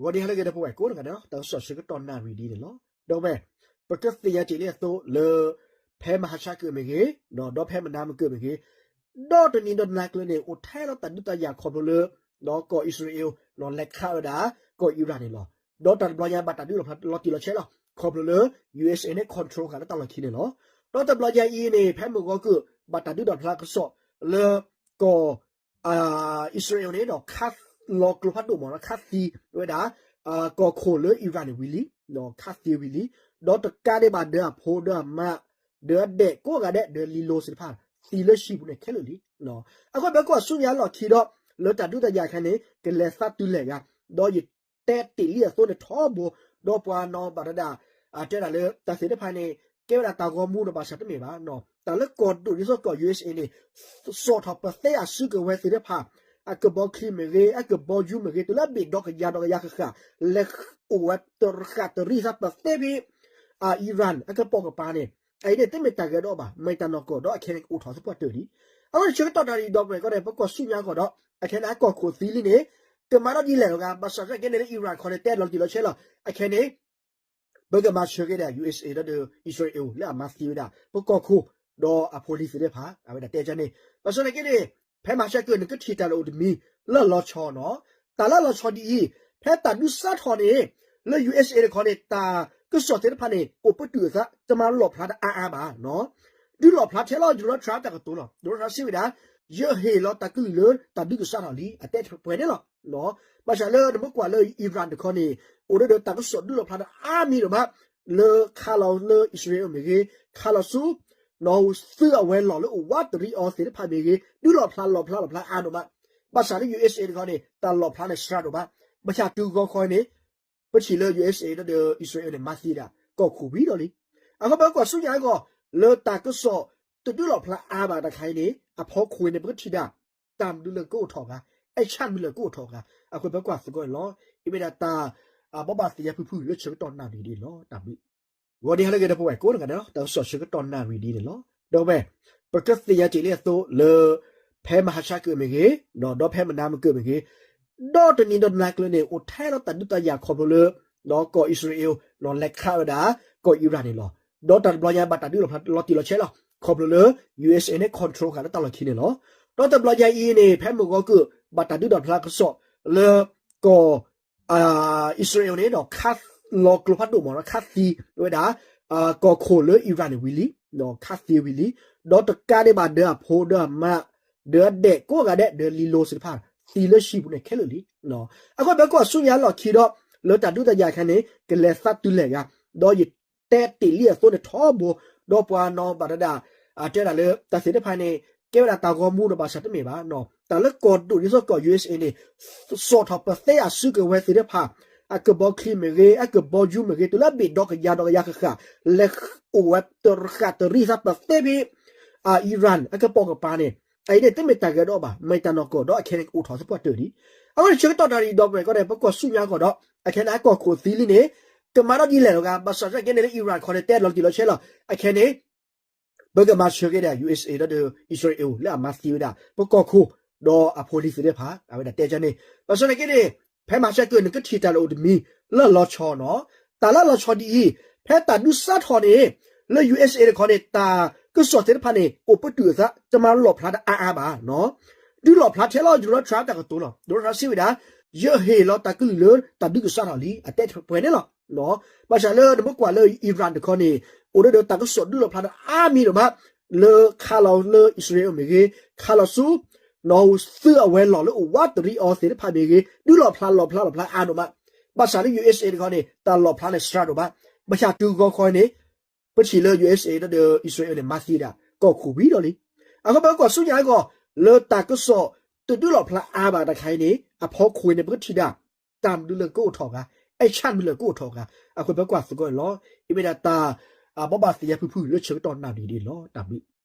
ဂီၤနံၤဟါလၢအဂ့ၤ ဒီပုၢ်ဝဲၢ်ကိးဂၤဒဲးလီၤ. တၢ်ကစီၣ်ဆၢကတီၢ်နၣ်ရံၣ်ဒ်န့ၣ်လီၤ. ဒီပုၢ်ဝဲၢ်, ပကသ့ၣ်ညါတ့ၢ်လံအသိးလၢ ဖဲမဟါဆါကၢၢ်မ့ၢ်ဂ့ၤ, ဒီးဖဲမနၤမ့ၢ်ကၢၢ်မ့ၢ်ဂ့ၤ, ဒီးတနံၤဒီးနၤကျၢၤန့ၣ် အိၣ်ထဲလီၤတၢ်ဒုးတၢ်ယၤခီဖျိလၢ ကီၢ်အံၣ်စရ့လး လဲၤခးဝဲဒၣ် ကီၢ်အံရၣ်န့ၣ်လီၤ. ဒီးတၢ်တဘျီညါဘၣ်တၢ်ဒုးလီၤဖျါလီၤတံၢ်လီၤဆဲးလီၤ. ခီဖျိလၢ ယူဢ့စ်အ့န့ၣ် control ဃာ်လၢတၢ်လီၢ်ခံန့ၣ်လီၤ. ဒီးတဘျီညါအံၤန့ၣ် ဖဲမုၢ်ဂီၤကၢၢ် ဘၣ်တၢ်ဒုးလီၤဖျါကစီၣ်လၢ ကီၢ် အံၣ်စရ့လးန့ၣ်ဒီး ခးလီၤကျိၤဖးဒိၣ်မးဒီး ခးသံဝဲဒၣ် ကီၢ်ခိၣ်လၢအံရၣ်န့ၣ်ဝံၤလံ, ခးသံဝံၤလံ. ဒီးတကးဒံးဘၣ်ဒီးအဖိဒီးအမါ ဒီးအဒဲးကိးဂၤဒဲး ဒီးလံၤလိၤသ့ၣ်တဖၣ် သံလၢဟံၣ်ပူၤန့ၣ်ခဲလၢာ်လံ. အဃိပကွၢ်ဆူညါလီၢ်ခံဒီး လၢတၢ်ဒုးတၢ်ယၤခဲန့ၣ် ကလဲၤသးတုၤလဲၣ်ဂၤ, ဒီးယတဲတ့ၢ်လံအသိးန့ၣ်ထီဘိ, ဒီးပှၤနီၢ်ဘၣ်တဒၣ် တဲဒၣ်လၢတၢ်သ့ၣ်တဖၣ်န့ၣ် ကဲဝဲဒၣ်တၢ်ဂီၤမူဒီးဘၣ်ဆၣ်တမ့ၢ်ဘၣ်, တၢ်လၢကီၢ်ဒိၣ်ဒ်သိးကီၢ် ယူဢ့စ်အ့န့ၣ် စိာ်ထီၣ်ပသဲအစုကဝဲၤသ့ၣ်တဖၣ် အကဘီချံမ့ၢ်ဂ့ၤ, အကဘီယူၤမ့ၢ်ဂ့ၤ, တုၤလၢအဘ့ၣ်ဒီကယၤဒီကယၤဃၣ်ဃၣ် လဲၤအိၣ်ဝဲတရၣ်တရံးသးပသဲဖဲ အံရၣ်အကပိာ်ကပၤန့ၣ်, အအံၤန့ၣ် တမ့ၢ်တၢ်ဂဲၤဒီးဘၣ်, မ့ၢ်တၢ်နီၢ်ကီၢ်ဒီးအခဲန့ၣ် ကအိၣ်ထီၣ်သပှၢ်တၢၢ်လံ. အဝဲဆၢကတီၢ်တၢ်ရံၣ်ဒီးပှဲၤကီးန့ၣ် ပကွၢ်ဆူညါကီၢ်ဒီး အခဲန့ၣ် အကီၢ်ခိၣ်သံလံန့ၣ် ကမၤဒီးဒ်လဲၣ်လီၤဂၤ, ဘၣ်ဆၣ်သနာ်က့န့ၣ်လၢအံရၣ်ခီန့ၣ် တဲလီၤတံၢ်လီၤဆဲးလီၤ. အခဲန့ၣ် ပကမၤဆၢက့ၤဒီး ယူဢ့စ်အ့ ဒီးအံၣ်စရ့လး လၢအမၤသံဝဲဒၣ် ပကီၢ်ခိၣ် ဒီးအဖိလံၤသ့ၣ်တဖၣ် အဝဲဒၣ်တဲန့ၣ်, ဘၣ်ဆၣ်သနာ်က့န့ၣ် ဖဲမဟါဆါကၢၢ်န့ၣ် ကထံၣ်တၢ်လၢအိၣ်တမံၤလၢလီၤဆီနီၤ. တၢ်လၢလီၤဆီဒ်အံၤ, ဖဲတၢ်ဒုးစးထီၣ်န့ၣ် လၢ ယူဢ့စ်အ့ တခီန့ၣ် တၢ်ကစီၣ်သ့ၣ်တဖၣ်န့ၣ် အိၣ်ပတုာ်အသး တမၤလီၣ်ဖျါတအါအါဘၣ်နီၤ. ဒုးလီၣ်ဖျါထဲလီၤ Donald Trump တၢ်ကတိၤလီၤ. Donald Trump စံးဝဲဒၣ် ယဟ့ၣ်လီၤတၢ်ကလုၢ်လၢတၢ်ဒုးကစးထီၣ်လံ အတဲပှဲၤန့ၣ်လီၤ. ဘၣ်ဆၣ်လၢနမ့ၢ်ကွၢ်လၢအံရၣ်တခီန့ၣ် အိၣ်ဒီးတၢ်ကစီၣ်ဒုးလီၣ်ဖျါတအါမံၤဒိၣ်မး လၢခးလီၤလၢအံၣ်စရ့လးမ့ၢ်ဂ့ၤ, ခးလီၤဆူ နီၣ်သုးအဝဲၤလီၢ်လၢအိၣ်ဝးတရံးအီၤသ့ၣ်တဖၣ်မ့ၢ်ဂ့ၤ ဒုးလီၣ်ဖျါလီၣ်ဖျါလီၣ်ဖျါအါဒိၣ်မး. ဘၣ်ဆၣ်လၢ ယူၢ်အ့ၣ်စ့ တခီန့ၣ် တၢ်လီၣ်ဖျါန့ၣ်စှၤဒိၣ်မး. ဘၣ်ဆၣ်တုၤဂီၤခီန့ၣ် ပထံၣ်လၢ ယူၢ်အ့ၣ်စ့ ဒီးအံၣ်စရ့လးန့ၣ် မၤသံဒၣ် ကီၢ်ခိၣ်ဝံၤဒီးလံ. အဃိပကွၢ်ဆူညါအဂီၢ် လၢတၢ်ကစီၣ်တဒုးလီၣ်ဖျါအါဘၣ်တခါအံၤန့ၣ် အဖီခိၣ်န့ၣ် ပကထံၣ်ဒၣ် တၢ်မနုၤလၢကအိၣ်ထီၣ်ဂၤ, အဆၣ်မနုၤလၢကအိၣ်ထီၣ်ဂၤ, အဃိပကွၢ်သကိးန့ၣ်လီၤ. အမ့ၢ်ဒၣ်တၢ် အဘိးဘၣ်သ့ၣ်ညါဖုၣ်ဖုၣ်လၢဆၢကတီၢ်နၣ်ရံၣ်ဒ်န့ၣ်လီၤ. တၢ်ဘျုး ဂီၤနံၤဟါလၢအဂ့ၤ ဒီပုၢ်ဝဲၢ်ကိးဂၤဒဲးလီၤ. တၢ်ကစီၣ်ဆၢကတီၢ်နၣ်ရံၣ်ဒ်န့ၣ်လီၤ. ဒီပုၢ်ဝဲၢ်, ပကသ့ၣ်ညါတ့ၢ်လံအသိးလၢ ဖဲမဟါဆါကၢၢ်မ့ၢ်ဂ့ၤ, ဒီးဖဲမနၤမ့ၢ်ကၢၢ်မ့ၢ်ဂ့ၤ, ဒီးတနံၤဒီးနၤကျၢၤန့ၣ် အိၣ်ထဲလီၤတၢ်ဒုးတၢ်ယၤခီဖျိလၢ ကီၢ်အံၣ်စရ့လး လဲၤခးဝဲဒၣ် ကီၢ်အံရၣ်န့ၣ်လီၤ. ဒီးတၢ်တဘျီညါဘၣ်တၢ်ဒုးလီၤဖျါလီၤတံၢ်လီၤဆဲးလီၤ. ခီဖျိလၢ ယူၢ်အ့ၣ်စ့ န့ၣ် control ဃာ်လၢတၢ်လီၢ်ခံန့ၣ်လီၤ. ဒီးတဘျီညါအံၤန့ၣ် ဖဲမုၢ်ဂီၤကၢၢ် ဘၣ်တၢ်ဒုးလီၤဖျါကစီၣ်လၢ ကီၢ် အံၣ်စရ့လးန့ၣ်ဒီး ခးလီၤကျိၤဖးဒိၣ်မးဒီး ခးသံဝဲဒၣ် ကီၢ်ခိၣ်လၢအံရၣ်န့ၣ်ဝံၤလံ, ခးသံဝံၤလံ. ဒီးတကးဒံးဘၣ်ဒီးအဖိဒီးအမါ ဒီးအဒဲးကိးဂၤဒဲး ဒီးလံၤလိၤသ့ၣ်တဖၣ် သံလၢဟံၣ်ပူၤန့ၣ်ခဲလၢာ်လံ. အဃိပကွၢ်ဆူညါလီၢ်ခံဒီး လၢတၢ်ဒုးတၢ်ယၤခဲန့ၣ် ကလဲၤသးတုၤလဲၣ်ဂၤ, ဒီးယတဲတ့ၢ်လံအသိးန့ၣ်ထီဘိ, ဒီးပှၤနီၢ်ဘၣ်တဒၣ် တဲဒၣ်လၢတၢ်သ့ၣ်တဖၣ်န့ၣ် ကဲဝဲဒၣ်တၢ်ဂီၤမူဒီးဘၣ်ဆၣ်တမ့ၢ်ဘၣ်, တၢ်လၢကီၢ်ဒိၣ်ဒ်သိးကီၢ် ယူၢ်အ့ၣ်စ့ န့ၣ် စိာ်ထီၣ်ပသဲအစုကဝဲၤသ့ၣ်တဖၣ် အကဘီချံမ့ၢ်ဂ့ၤ, အကဘီယူၤမ့ၢ်ဂ့ၤ, တုၤလၢအဘ့ၣ်ဒီကယၤဒီကယၤဃၣ်ဃၣ် လဲၤအိၣ်ဝဲတရၣ်တရံးသးပသဲဖဲ အံရၣ်အကပိာ်ကပၤန့ၣ်, အအံၤန့ၣ် တမ့ၢ်တၢ်ဂဲၤဒီးဘၣ်, မ့ၢ်တၢ်နီၢ်ကီၢ်ဒီးအခဲန့ၣ် ကအိၣ်ထီၣ်သပှၢ်တၢၢ်လံ. အဝဲဆၢကတီၢ်တၢ်ရံၣ်ဒီးပှဲၤကီးန့ၣ် ပကွၢ်ဆူညါကီၢ်ဒီး အခဲန့ၣ် အကီၢ်ခိၣ်သံလံန့ၣ် ကမၤဒီးဒ်လဲၣ်လီၤဂၤ, ဘၣ်ဆၣ်သနာ်က့န့ၣ်လၢအံရၣ်ခီန့ၣ် တဲလီၤတံၢ်လီၤဆဲးလီၤ. အခဲန့ၣ် ပကမၤဆၢက့ၤဒီး ယူၢ်အ့ၣ်စ့ ဒီးအံၣ်စရ့လး လၢအမၤသံဝဲဒၣ် ပကီၢ်ခိၣ် ဒီးအဖိလံၤသ့ၣ်တဖၣ် အဝဲဒၣ်တဲန့ၣ်, ဘၣ်ဆၣ်သနာ်က့န့ၣ် ဖဲမဟါဆါကၢၢ်န့ၣ် ကထံၣ်တၢ်လၢအိၣ်တမံၤလၢလီၤဆီနီၤ. တၢ်လၢလီၤဆီဒ်အံၤ, ဖဲတၢ်ဒုးစးထီၣ်န့ၣ် လၢ ယူၢ်အ့ၣ်စ့ တခီန့ၣ် တၢ်ကစီၣ်သ့ၣ်တဖၣ်န့ၣ် အိၣ်ပတုာ်အသး တမၤလီၣ်ဖျါတအါအါဘၣ်နီၤ. ဒုးလီၣ်ဖျါထဲလီၤ Donald Trump တၢ်ကတိၤလီၤ. Donald Trump စံးဝဲဒၣ် ယဟ့ၣ်လီၤတၢ်ကလုၢ်လၢတၢ်ဒုးကစးထီၣ်လံ အတဲပှဲၤန့ၣ်လီၤ. ဘၣ်ဆၣ်လၢနမ့ၢ်ကွၢ်လၢအံရၣ်တခီန့ၣ် အိၣ်ဒီးတၢ်ကစီၣ်ဒုးလီၣ်ဖျါတအါမံၤဒိၣ်မး လၢခးလီၤလၢအံၣ်စရ့လးမ့ၢ်ဂ့ၤ, ခးလီၤဆူ နီၣ်သုးအဝဲၤလီၢ်လၢအိၣ်ဝးတရံးအီၤသ့ၣ်တဖၣ်မ့ၢ်ဂ့ၤ ဒုးလီၣ်ဖျါလီၣ်ဖျါလီၣ်ဖျါအါဒိၣ်မး. ဘၣ်ဆၣ်လၢ ယူၢ်အ့ၣ်စ့ တခီန့ၣ် တၢ်လီၣ်ဖျါန့ၣ်စှၤဒိၣ်မး. ဘၣ်ဆၣ်တုၤဂီၤခီန့ၣ် ပထံၣ်လၢ ယူၢ်အ့ၣ်စ့ ဒီးအံၣ်စရ့လးန့ၣ် မၤသံဒၣ် ကီၢ်ခိၣ်ဝံၤဒီးလံ. အဃိပကွၢ်ဆူညါအဂီၢ် လၢတၢ်ကစီၣ်တဒုးလီၣ်ဖျါအါဘၣ်တခါအံၤန့ၣ် အဖီခိၣ်န့ၣ် ပကထံၣ်ဒၣ် တၢ်မနုၤလၢကအိၣ်ထီၣ်ဂၤ, အဆၣ်မနုၤလၢကအိၣ်ထီၣ်ဂၤ, အဃိပကွၢ်သကိးန့ၣ်လီၤ. အမ့ၢ်ဒၣ်တၢ် အဘိးဘၣ်သ့ၣ်ညါဖုၣ်ဖုၣ်လၢဆၢကတီၢ်နၣ်ရံၣ်ဒ်န့ၣ်လီၤ. တၢ်ဘျုး